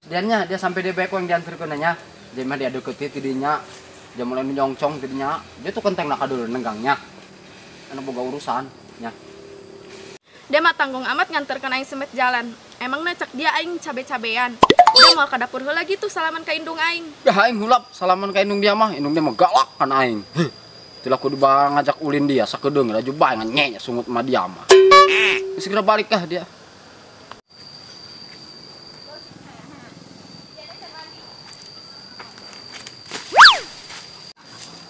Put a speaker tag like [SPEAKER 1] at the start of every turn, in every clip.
[SPEAKER 1] Diannya dia sampai dia baik yang diantarkeun nya. Dia mah dia deketi tidinya. Dia mulai menjongcong tidinya. Dia tuh kenteng nak dulu nenggangnya. Anu boga urusan nya.
[SPEAKER 2] Dia mah tanggung amat nganterkeun aing semet jalan. Emangna cek dia aing cabe-cabean. Dia mau ke dapur heula gitu salaman ka indung aing.
[SPEAKER 1] Ya aing hulap salaman ka indung dia mah. Indung dia mah galak kan aing. Heh. Itulah kudu ngajak ulin dia sakedeung laju bae nganyenya sungut mah dia mah. Segera balik kah dia.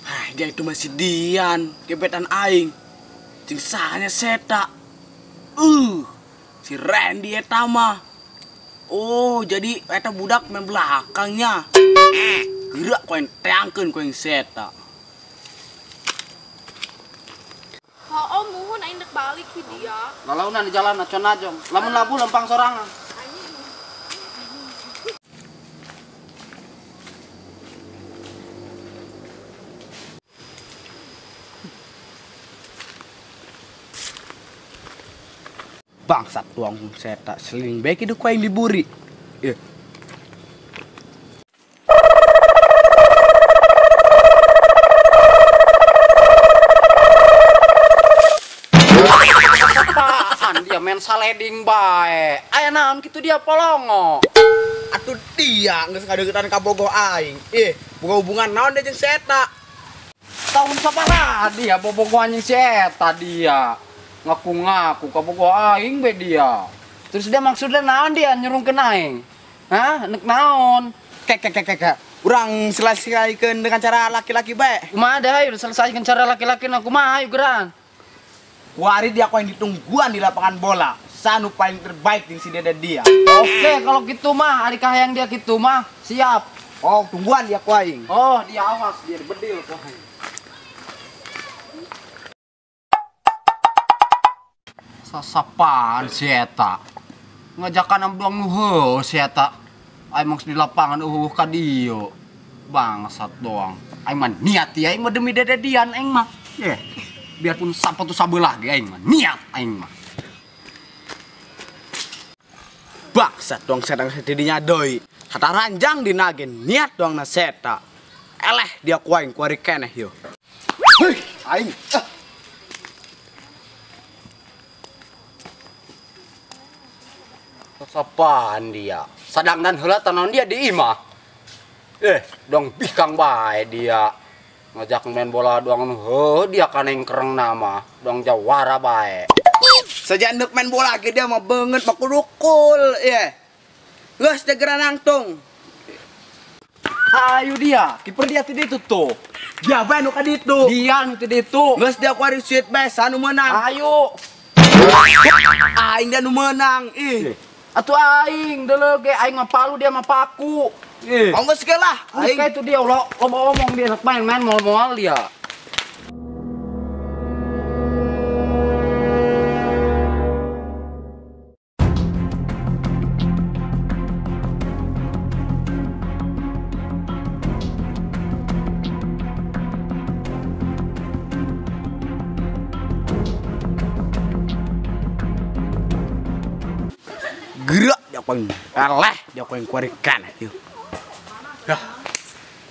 [SPEAKER 3] Ah, dia itu masih Dian, gebetan aing. Jeung sahanya seta. Si Randy eta mah. Oh, jadi eta budak main belakangnya. Gerak ku aing teangkeun ku aing seta.
[SPEAKER 2] Oh, muhun aing dek balik hi dia.
[SPEAKER 1] Lalaunan di jalan acon najong. Lamun labu lempang sorangan.
[SPEAKER 3] Bangsat tuang seta seling baik itu ku aing diburi. Eh.
[SPEAKER 1] Apaan dia main saleding bae. Aya naon kitu dia polongo.
[SPEAKER 3] Atuh dia geus ngadeukeutan ka bogoh aing. Ih, boga hubungan naon dia jeung si eta?
[SPEAKER 1] Tahun sabaraha dia bobogohan jeung si eta dia. Ngaku-ngaku kabogoh aing be dia. Terus dia maksudnya naon dia nyurungkeun aing? Hah? Nek naon?
[SPEAKER 3] Kek kek kek kek. Urang selesaikan dengan cara laki-laki bae.
[SPEAKER 1] Kumaha dah ayo selesaikan cara laki-laki na kumaha ayo geran.
[SPEAKER 3] Kuari dia ku yang ditungguan di lapangan bola. Sanu paling terbaik di si dede dia.
[SPEAKER 1] Oke, kalau gitu mah ari kahayang dia gitu mah siap.
[SPEAKER 3] Oh, tungguan dia ku aing.
[SPEAKER 1] Oh, dia awas dia bedil ku aing. Sasapaan si eta. Ngajakan amduang nu heuh si eta. Aing mah di lapangan eueuh ka dieu. Bangsat doang. Aing mah niat ya aing mah demi dede dian aing mah. Ye. Biarpun sapatu sabelah ge aing mah niat aing mah.
[SPEAKER 3] Bangsat doang sedang didinya doi. Hata ranjang dinagen niat doang na seta. Eleh dia ku aing kuari keneh yo. Heuh, aing.
[SPEAKER 1] Sapaan dia? Sadangdan heula tanon dia di imah. Dong bikang bae dia. Ngajak main bola doang heuh dia kaneng kereng nama, dong jawara bae.
[SPEAKER 3] Sejak ndek main bola ge dia mah beungeut bakurukul ye. Geus degera nangtung.
[SPEAKER 1] Hayu dia, kiper dia ti ditu tuh.
[SPEAKER 3] Dia bae nu ka ditu.
[SPEAKER 1] Dia nu ti ditu.
[SPEAKER 3] Geus dia kuari sweet bae sanu meunang.
[SPEAKER 1] Hayu.
[SPEAKER 3] Aing dia nu meunang ih.
[SPEAKER 1] Atuh aing deuleu ge aing mah palu dia mah paku.
[SPEAKER 3] Eh. Oh geus ge lah.
[SPEAKER 1] Aing itu dia ulah loba omong dia main-main moal-moal dia.
[SPEAKER 3] Gerak dia ku aing eleh dia ku aing kuarikan yeuh.
[SPEAKER 1] Dah.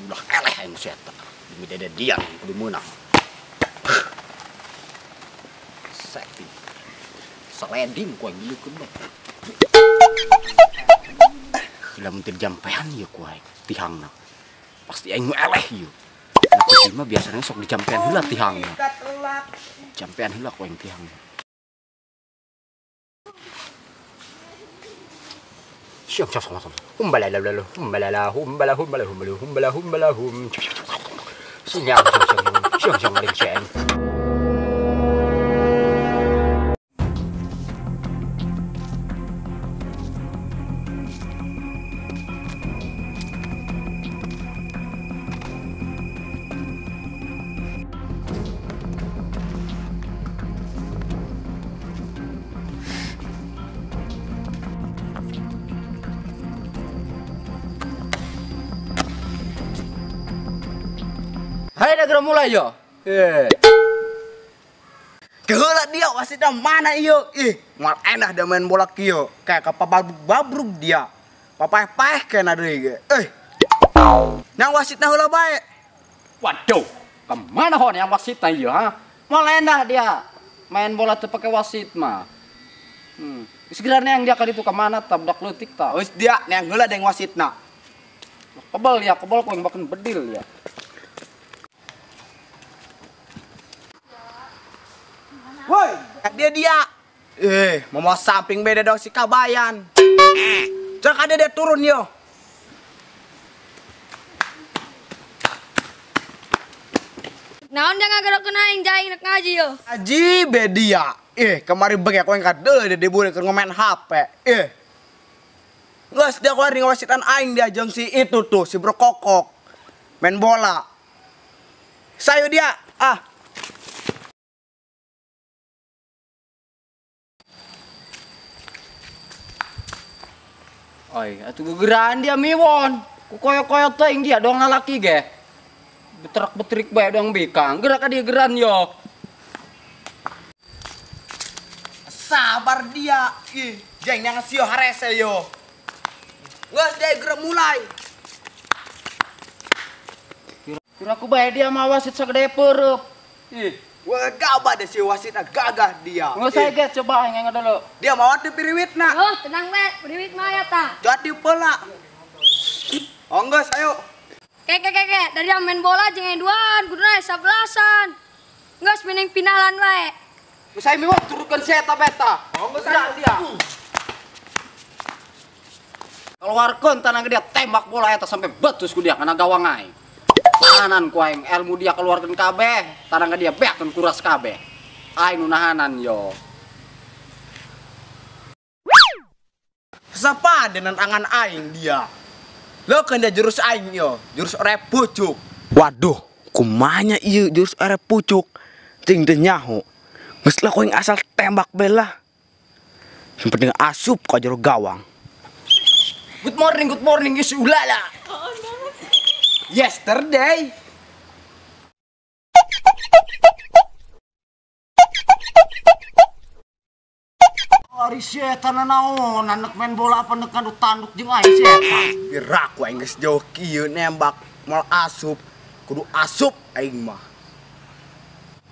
[SPEAKER 1] Udah eleh aing si eta. Demi dede dia kudu meunang. Sakti. Saleding ku aing dileukeun bae. Lamun teu dijampean ieu ku aing tihangna. Pasti aing nu eleh ieu. Nah, mah biasanya sok dijampean heula tihangna. Jampean heula ku aing tihangna. Humbalala humbalala humbala humbala humbala humbala humbala hum. Sinyang siang siang siang siang. Hai, dah mulai yo.
[SPEAKER 3] Keheula dia wasitna mana ieu? Ih, moal endah dia main bola kieu. Kayak kapababruk dia. Papaeh-paeh kena deui ge. Eh. Nang wasitna heula bae.
[SPEAKER 1] Waduh, kemana hon yang wasitna ieu ha? Moal endah dia. Main bola teu pake wasit mah. Segera neang dia kali itu kemana ta budak leutik ta.
[SPEAKER 3] Geus dia neang heula deng wasitna.
[SPEAKER 1] Kebel ya, kebel ku yang bakeun bedil ya.
[SPEAKER 3] Woi, dia. Mau samping beda dong si Kabayan. Cek ada dia turun yo.
[SPEAKER 4] Naon dia ngagerokeun aing jaing rek ngaji yo.
[SPEAKER 3] Ngaji bedia. Kemarin bege aku yang kadeuh dia diburi keur ngomen HP. Geus dia keluar ngawasitan aing dia jeung si itu tuh, si Bro Kokok. Main bola. Sayo dia. Ah.
[SPEAKER 1] Oi, atuh gegeran dia miwon. Ku koyo-koyo teuing dia doang lalaki ge. Beterak-beterik bae doang bikang. Gerak dia geran yo.
[SPEAKER 3] Sabar dia. Ih, jeng yang sio harese yo. Geus dia gerak mulai.
[SPEAKER 1] Kira ku bae dia mah wasit sagede peureub. Ih,
[SPEAKER 3] wah gabah deh si wasit gagah dia.
[SPEAKER 1] Nggak saya ge coba aing dulu.
[SPEAKER 3] Dia mau di piriwitna.
[SPEAKER 4] Oh, tenang we, piriwit mah ya ta.
[SPEAKER 3] Jadi pola. Oh geus ayo.
[SPEAKER 4] Keke dari yang main bola jeung duaan kuduna 11-an. Geus mending pinalan wae.
[SPEAKER 1] Geus saya miwok turunkeun saya beta.
[SPEAKER 3] Oh geus dia.
[SPEAKER 1] Keluarkeun tanang dia tembak bola eta sampai betus ku dia kana gawang aing. Tahanan ku aing ilmu dia keluarkeun kabeh, tanang dia beakeun kuras kabeh. Aing nu nahanan yo.
[SPEAKER 3] Sapa dengan tangan aing dia. Lo kan dia jurus aing yo, jurus orep pucuk. Waduh, kumanya ieu jurus orep pucuk. Cing teu nyaho. Geus lah ku aing asal tembak bela. Yang penting asup ka jero gawang.
[SPEAKER 1] Good morning, is ulala.
[SPEAKER 3] Yesterday.
[SPEAKER 1] Ari setan naon anak main bola apa nek ngadu tanduk jeung aing setan.
[SPEAKER 3] Piraku aing geus jauh kieu nembak moal asup, kudu asup aing mah.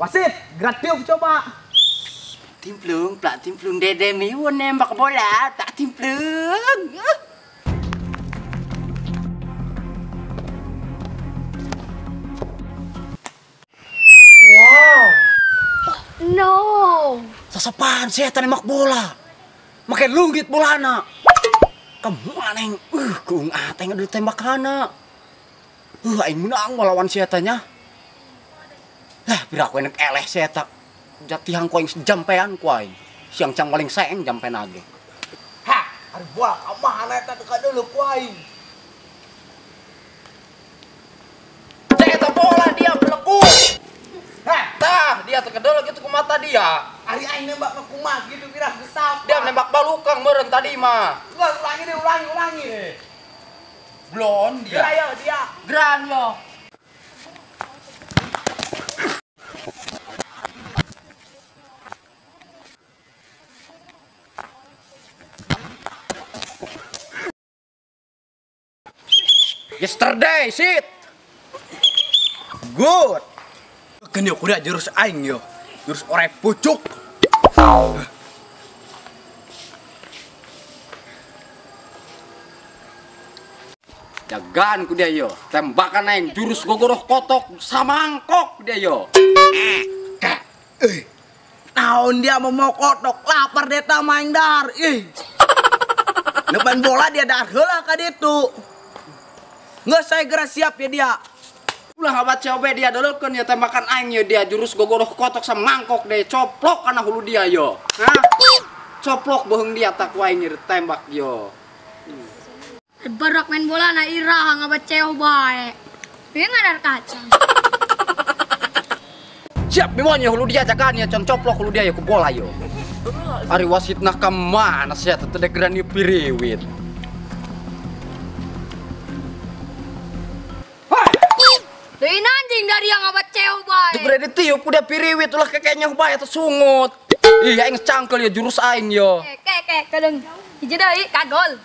[SPEAKER 3] Wasit, gerak tiup coba.
[SPEAKER 1] Timplung, plak timplung dede miwon nembak bola, tak timplung. Wow.
[SPEAKER 4] Oh, no.
[SPEAKER 1] Sasapan setan nembak bola. Make lunggit bolana. Kemana yang kuung ateng adu tembakana. Aing menang melawan setannya. Lah, piraku enak eleh seta. Jatihang ku aing jampean ku aing. Siang cang paling saeng jampean age.
[SPEAKER 3] Ha, ari bola ka mana eta teu kadeuleu ku aing.
[SPEAKER 1] Eta bola dia beleku. Hah, tah dia terkedol gitu ku mata dia.
[SPEAKER 3] Ari aing nembak mah kumaha gitu pirah gesap.
[SPEAKER 1] Dia nembak balukang meureun tadi mah.
[SPEAKER 3] Ulah ulangi deh, ulangi.
[SPEAKER 1] Blon dia.
[SPEAKER 3] Gerak yo dia.
[SPEAKER 1] Geran yo. Yesterday, shit.
[SPEAKER 3] Good. Kan yo kuda jurus aing yo. Jurus orek pucuk.
[SPEAKER 1] Jagaan ku dia yo. Tembakan aing jurus gogoroh kotok samangkok dia yo.
[SPEAKER 3] Kek. Naon dia mau kotok lapar dia ta main dar. Ih. Nepan bola dia dar heula ka ditu. Nggak saya gerak siap ya dia.
[SPEAKER 1] Ulah ngabat coba dia dulu kan ya tembakan aing yo dia jurus gogoroh kotok samangkok deh coplok kana hulu dia yo. Hah? Coplok bohong dia tak ku aing tembak yo.
[SPEAKER 4] Berak main bola na irah ngabat cewek bae. Dia ngadar kacang.
[SPEAKER 1] Siap bimon yo hulu dia jagaan ya con coplok hulu dia yo ku bola yo. Ari wasitna ka mana sia teh geran ieu piriwit.
[SPEAKER 4] Deui anjing dari yang ngabat cewek bae.
[SPEAKER 1] Teu gede ditiup udah piriwit ulah kekenya bae atau sungut. Ih aing cangkel ya jurus aing yo.
[SPEAKER 4] Kek kek kadang hiji deui kagol.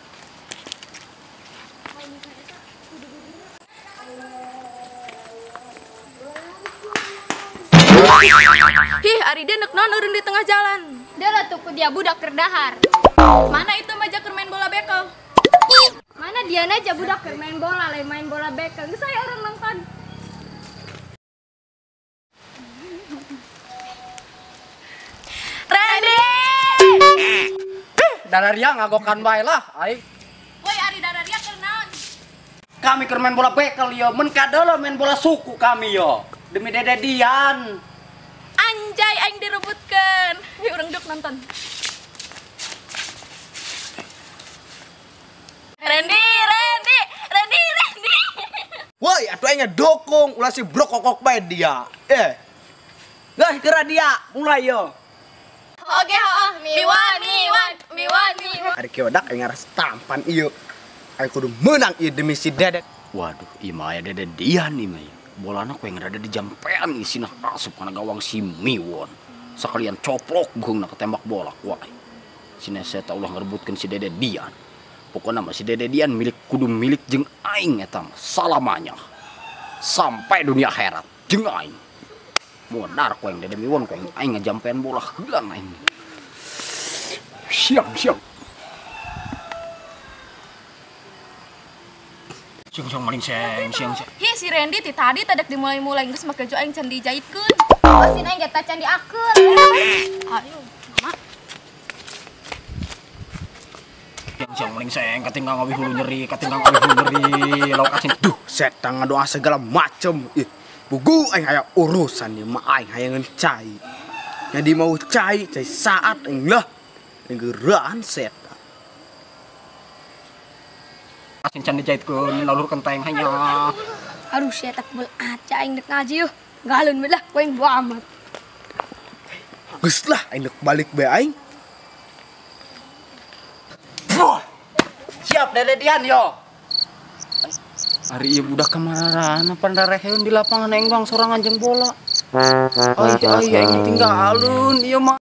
[SPEAKER 2] Hih, ari dia nek naon eureun di tengah jalan.
[SPEAKER 4] Dia lah tuh ku dia budak keur dahar.
[SPEAKER 2] Mana itu mah keur main bola bekel?
[SPEAKER 4] Mana dia aja budak keur main bola, lain main bola bekel. Geus aya orang nonton.
[SPEAKER 2] Randy!
[SPEAKER 1] Dararia ngagokan bae lah aing.
[SPEAKER 2] Woi, ari dararia keur naon?
[SPEAKER 1] Kami keur main bola bekel yo, mun kadeuleu main bola suku kami yo. Demi Dede Dian.
[SPEAKER 2] Anjay aing direbutkeun. Yuk urang duk nonton. Randy, Randy, Randy, Randy.
[SPEAKER 3] Woi, atuh aing ngedukung ulah si brokokok bae dia. Geus geura dia, mulai yo.
[SPEAKER 2] Oke, heeh. Miwan, miwan, miwan, miwan.
[SPEAKER 3] Ari kieu dak aing ngaras tampan ieu. Aing kudu meunang ieu demi si Dede.
[SPEAKER 1] Waduh, ieu mah aya Dede Dian ieu mah. Bolana ku yang rada di jampean isina asup kana gawang si Miwon. Sekalian coplok beungna ketembak bola ku aing. Si Neseta ulah ngerebutkeun si Dede Dian. Pokokna mah si Dede Dian milik kudu milik jeung aing eta mah salamanya. Sampai dunia akhirat jeung aing. Modar ku aing Dede Miwon ku aing ngejampean bola heula aing. Siap, siap. Siang siang maling seng, siang siang.
[SPEAKER 2] Hi si Randy ti tadi tadek dimulai-mulai geus make jo aing can dijaitkeun.
[SPEAKER 4] Oh, sin aing ge can diakeun.
[SPEAKER 2] Ayo, mama.
[SPEAKER 1] Siang siang maling seng, katinggal ngawi hulu nyeri, katinggal ngawi hulu nyeri, lauk asin.
[SPEAKER 3] Duh, setan ngadoa segala macem. Ih, bugu aing aya urusan ieu mah aing hayangeun cai. Jadi mau cai, cai saat aing lah. Aing geuraan setan.
[SPEAKER 1] Asin can dijaitkeun lalur kenteng hanya.
[SPEAKER 4] Aduh, sia tak bel aca aing dek ngaji yuh. Galun we lah, ku aing boa amat.
[SPEAKER 3] Geus lah aing dek balik bae aing.
[SPEAKER 1] Siap Dede Dian yo. Ari ieu budak kamarana pandareheun di lapangan aing bang sorangan jeung bola. Ai ai aing tinggalun ieu mah.